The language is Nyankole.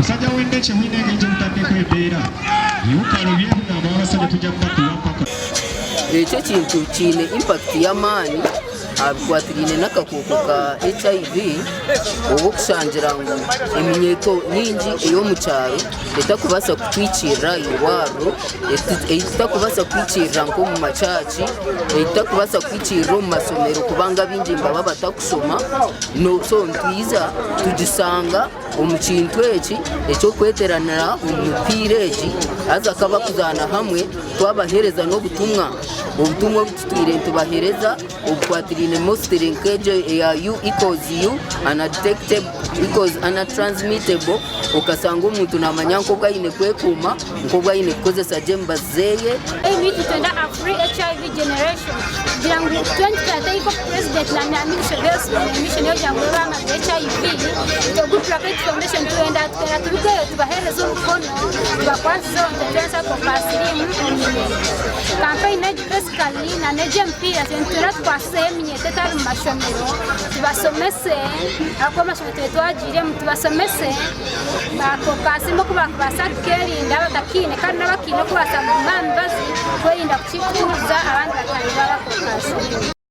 Musajja w'endekye mulina engeri gye mutaddeko embeera. Biwuka byebugamba abasajja tujja kubakuba mpaka. Ekyo ekintu kiine impact y'amaani aha bikwatiraine n'akakooko ka HIV obu okushangira ngu eminyeeto mingi ey'omu kyaro etakubaasa kuhikirira aha irwariro, ei tutakubaasa kuhikirira nk'omu makyaaci, ei tutakubaasa kuhikirira omu mashomero kubanga abaingi nibaba batakushoma so nitwija tugishanga omu kintu eki eky'okweteranira omu mipiira egi haza nk'abakuzaana hamwe twabaheereza n'obutumwa, obutumwa obu tutwire nitubaheereza obukwatiraine mostly nk'egyo eya U equals U, undetectable equals untransmittable okasanga omuntu naamanya nk'oku aine kwekuuma, nk'oku aine kukozesa gye emibazi zeeye. Aim itwe nitwenda a free HIV generation kugira ngu 2030 nkoku president na ministry of health baine mission yokugira ngu babe bamazire HIV itwe Good Luck Aids Foundation twenda twenda turugeyo tubahereze omukono tubakwasizeho nitwe twenyesa tubakwasirimu omu campaign egi basically na n'egi emipiira nitwenda tukwasizeho eminyeto etari mu mashomero tubasomese ahakuba amashomero tube twagiiremu tubasomese Baakasiima oku baakubaasa kukerinda abatakiine kandi n'abakiine okubaasa kuguma aha mibazi kwerinda kutuuza abandi bataahi baabo ako kasirimu.